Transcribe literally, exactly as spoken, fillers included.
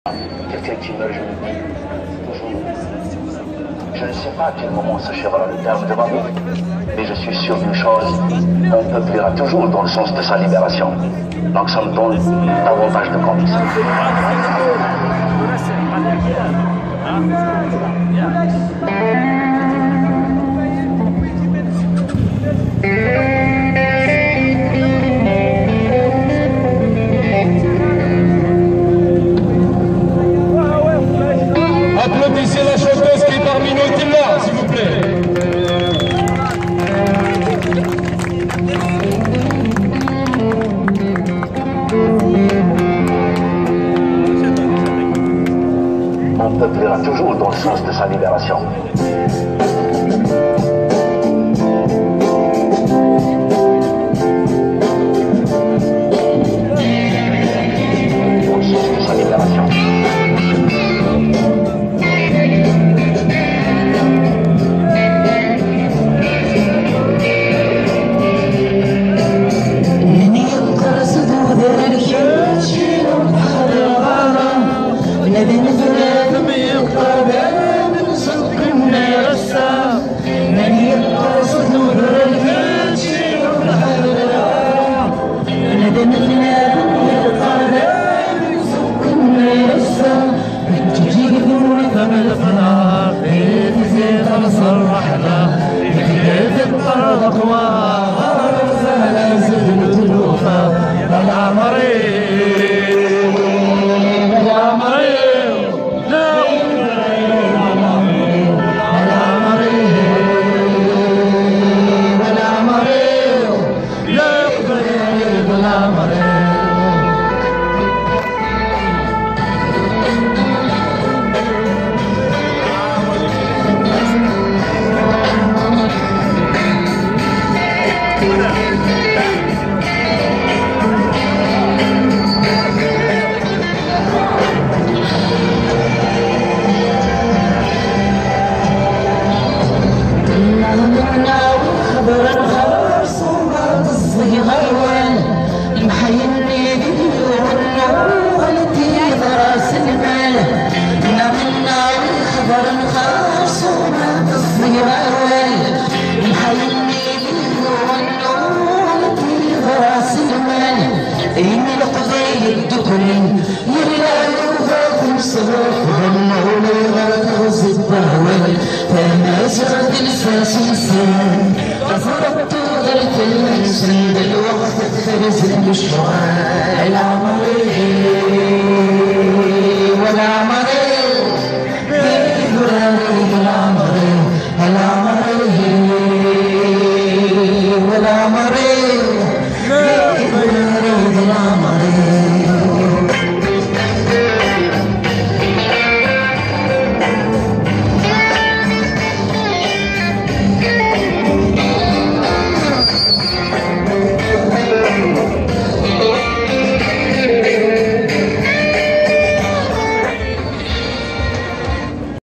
Quelqu'un qui meurt, je le dis toujours. Je ne sais pas à quel moment s'achèvera le terme de ma vie, mais je suis sûr d'une chose, on peuple ira toujours dans le sens de sa libération. Donc ça me donne davantage de conviction. Applaudissez la chanteuse qui est parmi nous, Tilla, s'il vous plaît. On peuple ira toujours dans le sens de sa libération. Imi Leqbayel dduklen, yella Yuba timseḍ uxḍen, ulayɣer teɣzi n wawal, tamaziɣt d lsas-nsen, ẓret tudert-nsen, d lweqt terzen lecɣal, a leɛmer-iw, a leɛmer-iw.